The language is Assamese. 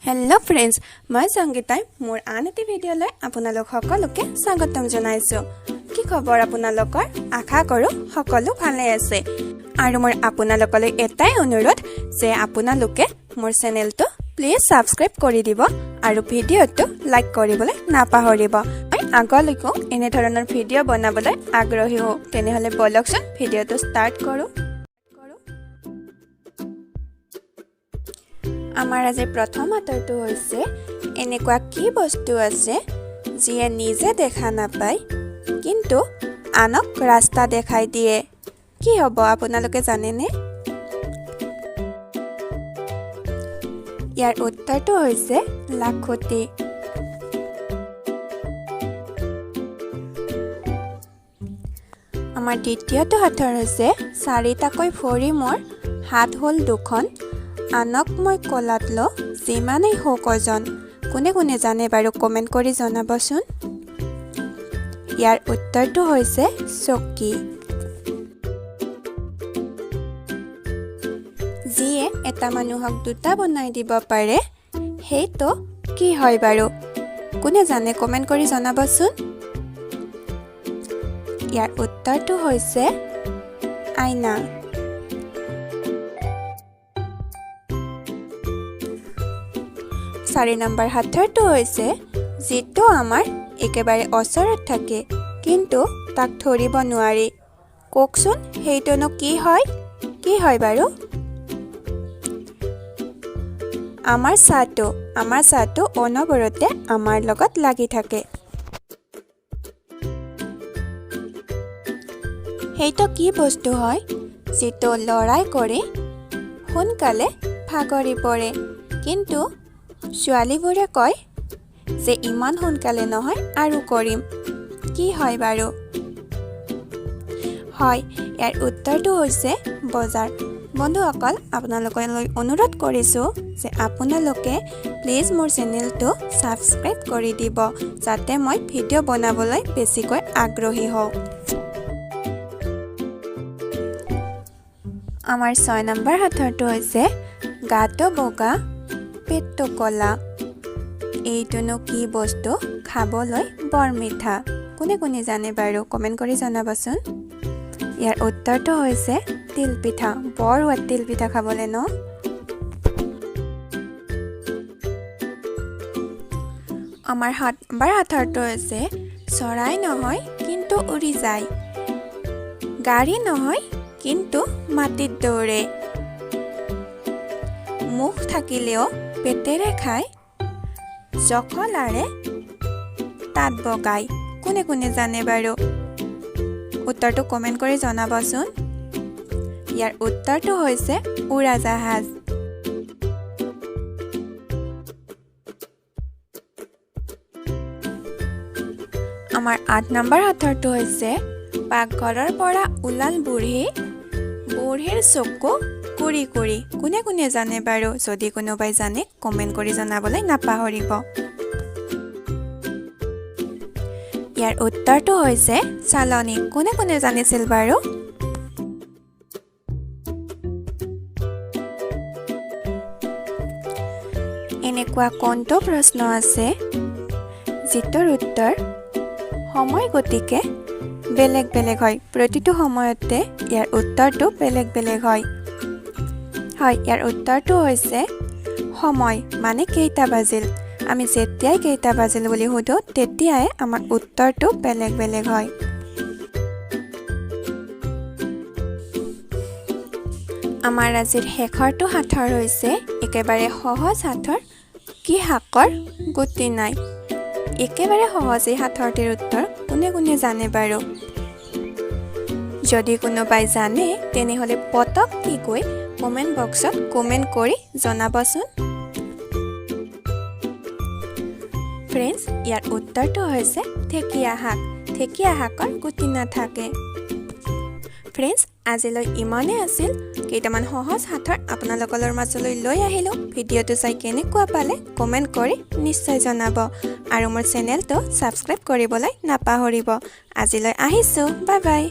হেল্ল' ফ্ৰেণ্ডছ, মই সংগীতাই মোৰ আন এটি ভিডিঅ'লৈ আপোনালোক সকলোকে স্বাগতম জনাইছোঁ। কি খবৰ আপোনালোকৰ? আশা কৰোঁ সকলো ভালে আছে। আৰু মোৰ আপোনালোকলৈ এটাই অনুৰোধ যে আপোনালোকে মোৰ চেনেলটো প্লিজ ছাবস্ক্ৰাইব কৰি দিব আৰু ভিডিঅ'টো লাইক কৰিবলৈ নাপাহৰিব। মই আগলৈকো এনেধৰণৰ ভিডিঅ' বনাবলৈ আগ্ৰহী হওঁ। তেনেহ'লে ব'লকচোন, ভিডিঅ'টো ষ্টাৰ্ট কৰোঁ। আমাৰ আজিৰ প্ৰথম সাঁথৰটো হৈছে, এনেকুৱা কি বস্তু আছে যিয়ে নিজে দেখা নাপায় কিন্তু আনক ৰাস্তা দেখাই দিয়ে? কি হ'ব, আপোনালোকে জানেনে? ইয়াৰ উত্তৰটো হৈছে লাখুটি। আমাৰ দ্বিতীয়টো সাঁথৰ হৈছে, চাৰিটাকৈ ভৰি মোৰ, হাত হ'ল দুখন, আনক মই কলাত লওঁ যিমানেই হওক ওজন। কোনে কোনে জানে বাৰু, কমেণ্ট কৰি জনাবচোন। ইয়াৰ উত্তৰটো হৈছে চকী। যিয়ে এটা মানুহক দুটা বনাই দিব পাৰে সেইটো কি হয় বাৰু? কোনে জানে, কমেণ্ট কৰি জনাবচোন। ইয়াৰ উত্তৰটো হৈছে আইনা। 4 নম্বৰ সাঁথৰটো হৈছে, যিটো আমাৰ একেবাৰে ওচৰত থাকে কিন্তু তাক ধৰিব নোৱাৰি। কওকচোন, সেইটোনো কি হয়? কি হয় বাৰু? আমাৰ ছাঁটো অনবৰতে আমাৰ লগত লাগি থাকে। সেইটো কি বস্তু হয় যিটো লৰাই কৰি সোনকালে ভাগৰি পৰে, কিন্তু ছোৱালীবোৰে কয় যে ইমান সোনকালে নহয় আৰু কৰিম? কি হয় বাৰু? হয়, ইয়াৰ উত্তৰটো হৈছে বজাৰ। বন্ধুসকল, আপোনালোকলৈ অনুৰোধ কৰিছোঁ যে আপোনালোকে প্লিজ মোৰ চেনেলটো ছাবস্ক্ৰাইব কৰি দিব, যাতে মই ভিডিঅ' বনাবলৈ বেছিকৈ আগ্ৰহী হওঁ। আমাৰ 6 নম্বৰ সাঁথৰটো হৈছে, গাটো বগা পেটটো ক'লা, এইটোনো কি বস্তু খাবলৈ বৰ মিঠা? কোনে কোনে জানে বাৰু, কমেণ্ট কৰি জনাবচোন। ইয়াৰ উত্তৰটো হৈছে তিলপিঠা। বৰ সোৱাদ তিলপিঠা খাবলৈ ন? আমাৰ 7 নম্বৰ সাঁথৰটো হৈছে, চৰাই নহয় কিন্তু উৰি যায়, গাড়ী নহয় কিন্তু মাটিত দৌৰে, মুখ থাকিলেও পেটেৰে খায়, জখলাৰে তাঁত বগায়। কোনে কোনে জানে বাৰু? উত্তৰটো কমেণ্ট কৰি জনাবচোন। ইয়াৰ উত্তৰটো হৈছে উৰাজাহাজ। আমাৰ 8 নম্বৰ সাঁথৰটো হৈছে, পাকঘৰৰ পৰা ওলাল বুঢ়ী, বুঢ়ীৰ চকু কুৰি কুৰি। কোনে কোনে জানে বাৰু? যদি কোনোবাই জানে কমেণ্ট কৰি জনাবলৈ নাপাহৰিব। ইয়াৰ উত্তৰটো হৈছে চালনী। কোনে কোনে জানিছিল বাৰু? এনেকুৱা কোনটো প্ৰশ্ন আছে যিটোৰ উত্তৰ সময় গতিকে বেলেগ বেলেগ হয়? প্ৰতিটো সময়তে ইয়াৰ উত্তৰটো বেলেগ বেলেগ হয়। হয়, ইয়াৰ উত্তৰটো হৈছে সময়, মানে কেইটা বাজিল। আমি যেতিয়াই কেইটা বাজিল বুলি সোধোঁ তেতিয়াই আমাৰ উত্তৰটো বেলেগ বেলেগ হয়। আমাৰ আজিৰ শেষৰটো সাঁথৰ হৈছে একেবাৰে সহজ সাঁথৰ, কি শাকৰ গুটি নাই? একেবাৰে সহজ এই সাঁথৰটিৰ উত্তৰ কোনে কোনে জানে বাৰু? যদি কোনোবাই জানে তেনেহ'লে পটককৈ গৈ কমেণ্ট বক্সত কমেণ্ট কৰি জনাবচোন। ফ্ৰেণ্ডছ, ইয়াৰ উত্তৰটো হৈছে ঢেকীয়া শাক। ঢেকীয়া শাকৰ গুটি নাথাকে। ফ্ৰেণ্ডছ, আজিলৈ ইমানেই আছিল। কেইটামান সহজ সাঁথৰ আপোনালোকৰ মাজলৈ লৈ আহিলোঁ। ভিডিঅ'টো চাই কেনেকুৱা পালে কমেণ্ট কৰি নিশ্চয় জনাব আৰু মোৰ চেনেলটো ছাবস্ক্ৰাইব কৰিবলৈ নাপাহৰিব। আজিলৈ আহিছোঁ, বাই বাই।